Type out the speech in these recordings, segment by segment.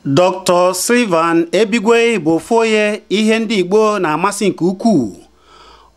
Dr. Sylvan Ebigwe bụ ofu onye ihe ndị Igbo na-amasị nke ukwuu.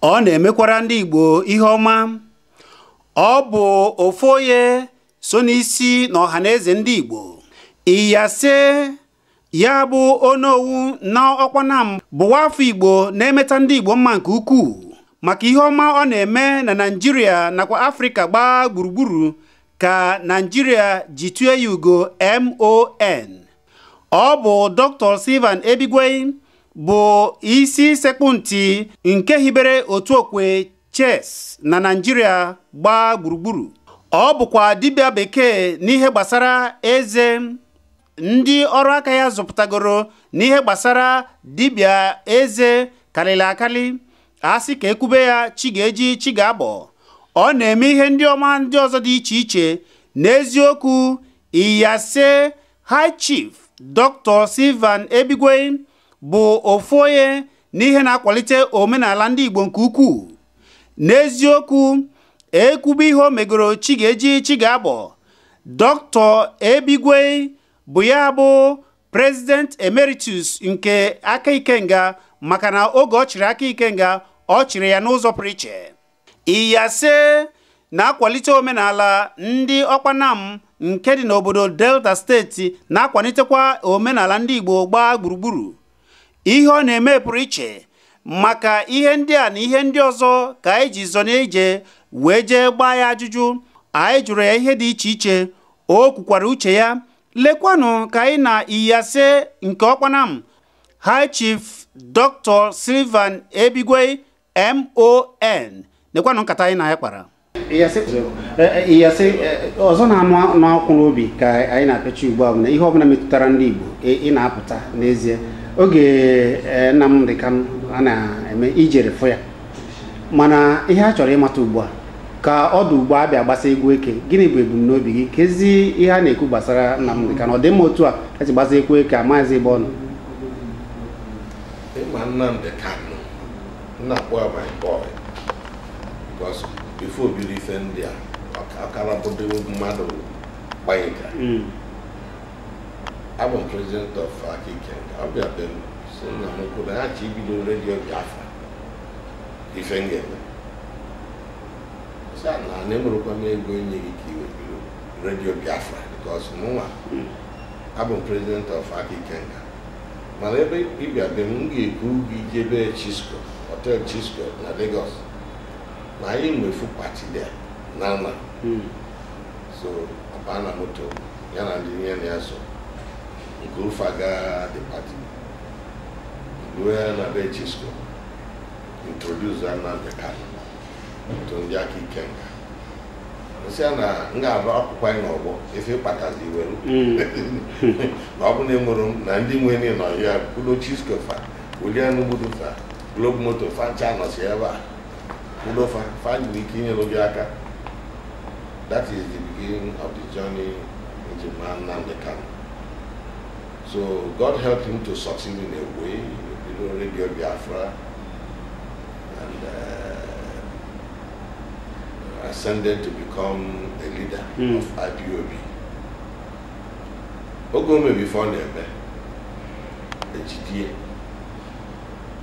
Ọ na-emekwara ndị Igbo ihe ọma. Ọ bụ ofu onye so n'isi na ọhaneze ndị Igbo. Iyase ya bụ onowu na ọkwanam bụ nwafọ Igbo na-emeta ndị Igbo mma nke ukwuu maka ihe ọma ọ na-eme na Naịjirịa nakwa Afrịka gbaa gburugburu ka Naịjirịa ji tue ya ugo MON. Ọ bụ Dr. Sylvan Ebigwe bụ isi sekpụ ntị nke hibere otu okwe chess na Naịjirịa gbaa gburugburu. Ọ bụkwa dibịa bekee n'ihe gbasara eze. Ndị ọrụ aka ya zụpụtagoro n'ihe gbasara dibịa eze karịrị akarị. A sị ka ekwube ya chi ga-eji chi ga-abọ. Ọ na-eme ihe ndị ọma ndị ọzọ dị iche iche. N'eziokwu, Iyase High Chief Dr. Sylvan Ebigwe bụ ofu onye n'ihe na-akwalite omenala ndị Igbo nke ukwuu. N'eziokwu, ekwube ihe o megoro chi ga-eji chi ga-abọ. Dr. Ebigwe bụ ya bụ President Emeritus nke aka Ikenga maka na oge ọ chịrị aka Ikenga ọ chịrị ya n'ụzọ pụrụ iche. Iyase na-akwalite omenala ndị ọkpanam nke dị n'obodo Delta steeti na-akwalitekwa omenala ndị Igbo gbaa gburugburu. Ihe ọ na-eme pụrụ iche maka ihe ndị a na ihe ndị ọzọ ka anyị ji zọ n'ije wee jee gbaa ya ajụjụ. Anyị jụrụ ya ihe dị iche iche, o kwukwara uche ya. Lekwanụ ka anyị na Iyase nke ọkpanam High Chief Dr. Sylvan Ebigwe MON nekwanụ nkata anyị na ya kpara. Iyase ọzọ na-anụ akwụ n'obi ka anyị na-apịachi ugbu a bụ na ihe ọbụla metụtara ndị Igbo ị na-apụta n'ezie. Oge Nnamdi Kanu a na-eme ijere fụ ya, mana ihe a chọrọ ịmata ugbu a ka ọdụ ugbo abịa gbasa egwu eke, gịnị bụ ebumnobi gị? Kezi ihe a na-ekwu gbasara Nnamdi Kanu, ọ dị mma otu a esi gbasa egwu eke amaghịzi ebe ọ nọ? Ịma Nnamdi Kanu na-akpọ ya my boy because before biri ife ndị a ọkara bụdo mmadụ gbanyega. Abụ m president of Aka Ikenga. Ọ bịa be m sị na m kwuru na ya chọ ibido redio Biafra. Ife m ga-eme sị na na enwerekwa m ego enye gị ka iwe bido redio Biafra because mụnwa abụ m president of Aka Ikenga, mana ebe ịbịa be m ga-ebu gị jebe Chisco, Hotel Chisco na Lagos, na anyị nwefu pati there na nna. So ọ baa na moto ya na ndị nye na ya so nke ofe aga the party ruo ya na be Chisco, introduce Nnamdi Kanu to ndị Aka Ikenga. Nsị ya na m ga-abụ akwụkwọ anyị n'ọgbọ ife kpatazi iweru na ọ bụ na enwere m na ndị nwe nọ ya kwudo Chisco fa Olianụ gbudu fa Globe Moto fa ncha nọsi ebe a kwudo fa fa nwere ike inyere gị aka. That is the beginning of the journey into Nnamdi Kanu. So God helped him to succeed in a way. He built Radio Biafra and ascended to become the leader of IPOB. Ogo before na-eme ejidie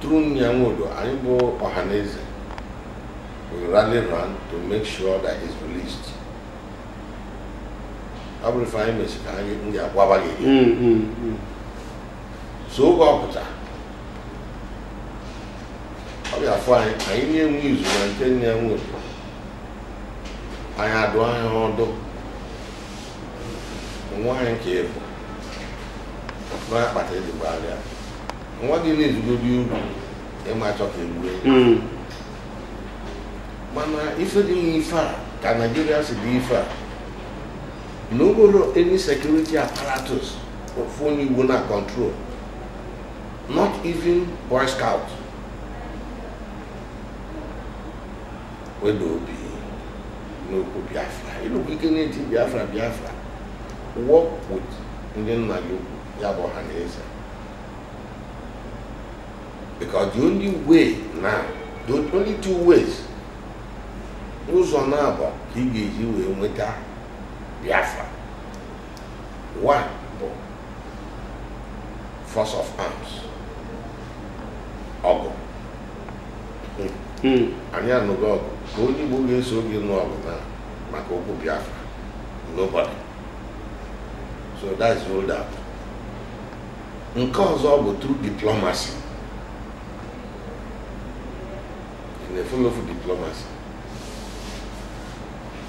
through Nyanwodo, anyị bụ Ọhaneze, we rally round to make sure that he's released. Ọ bụrụ ife anyị mesi ka anyị ndị agwaba gị. So oge ọ pụta ọ bịa afọ anyị, anyị na-enwe izu na nke Nyanwodo, anyị adụ anyị ọdụ nwa anyị ka ịbụ nwa akpata ezigbo arịa nwa gị na-ezugodi uru ịma achọ ka egbue. Mana ife dị n'ife a ka Nigeria si dị ife a na o nwere any security apparatus ofu onye Igbo na control, not even Boy Scout. Weda obi n'okwu Biafra, ịlụkwa ike na-eti Biafra Biafra, work with ndị nna gị ukwu ya bụ Ọhaneze. Because the only way now, the only two ways Ụzọ na-abụ ka ị ga-eji wee nweta Biafra. One bụ force of arms, ọgụ. Anyị anụgo ọgụ ka onye Igbo ga-eso gị nụ ọgụ na maka okwu Biafra. Nobody. So that's ruled out. Nke ọzọ bụ through diplomacy. In a full of diplomacy.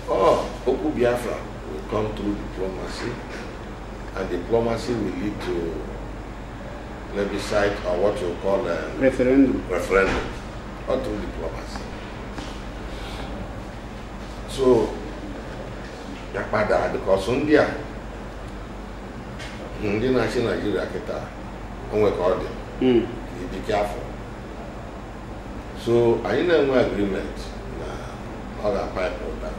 Oh, okwu Biafra will come through diplomacy, and diplomacy will lead to plebiscite or what you call referendum. Referendum, or through diplomacy. So, ya kpada because ndị a ndị na-achị Naijiria kịta onwe ka ọ dị be careful. So anyị na-enwe agreement na ọ ga-pipe ụda,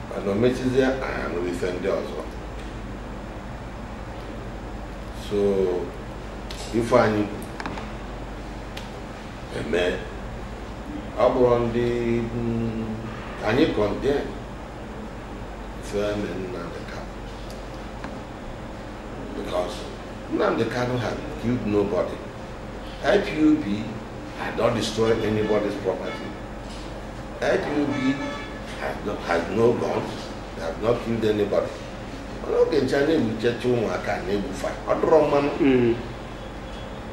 mana o mechizie anyị anụrụ ife ndị ọzọ. So ife anyị eme ọ bụrụ ndị anyị condemn ife eme Nnamdi Kanu, because Nnamdi Kanu had killed nobody. IPOB had not destroyed anybody's property. IPOB has no guns. They have not killed anybody. Oge ncha na-egbuchecha ụmụaka na-egbufa ọ dụrọ mmanụ,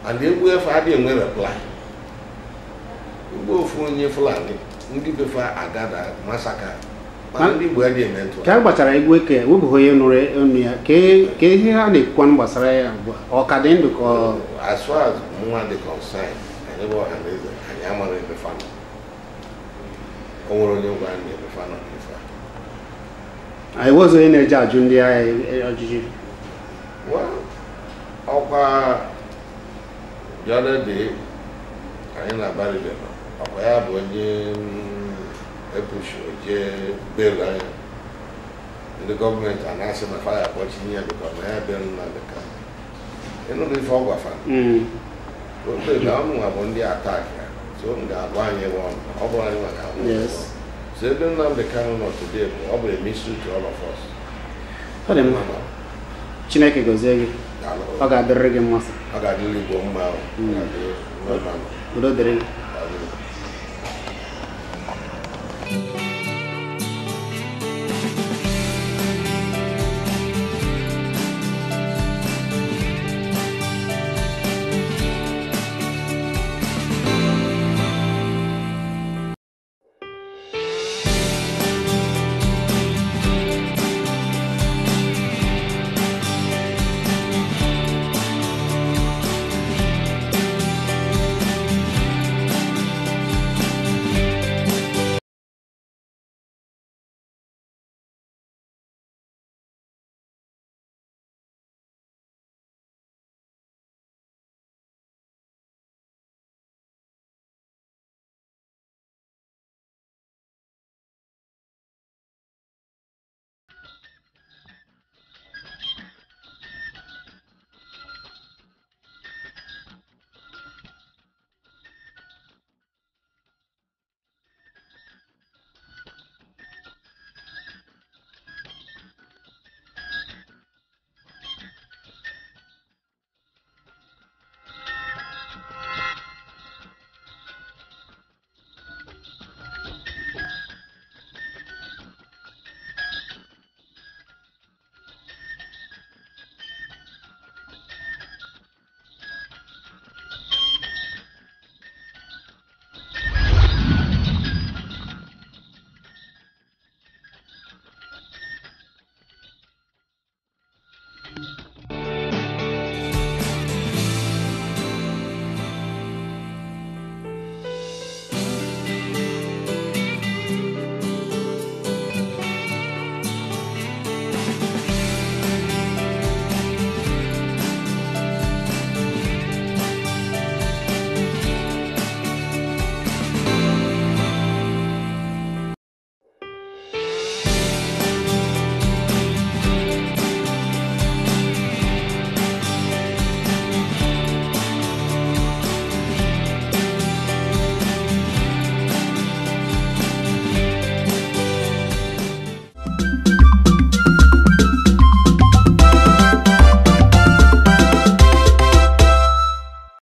and egbu efe adịghị enwe reply. Ugbo ofu onye Fulani ndị befa agada masaka, mana ndị Igbo adịghị eme ntụ. Ka a gbachara egwu eke webụghị onye nụrụ ọnụ ya, ka ihe ha na-ekwukwanụ gbasara ya ugbu a, ọ ka dị ndụ ka ọ? As far as mụnwa dị concerned, anyị bụ ọha na eze, anyị amara ebe fa nọ. O nwere onye gwa anyị ebe fa nọ n'ife a. Anyị wezụ onye na-eje ajụ ndị agha ọjụjụ. Well, ọkwa the other day anyị na-abalị ọkwa ya bụ onye epushu jee belu anya ndị gọọmenti a na-asị na faya akpọchinye ya bikọ na ya belu Nnamdi Kanu. Ịnụrụ ife ọ gwafa na ọnụnwa bụ ndị atak ya, so m ga-agwa anyị ebe ọ nọ, ọ bụrụ anyị maka ahụ. So ebe Nnamdi Kanu nọ today bụ ọ bụ a mystery to all of us. Ọ dị mma. Chineke gọzie gị. Ọ ga-adịrịrị gị mma. Ọ ga-adịrị Igbo mma. Udo dịrị gị.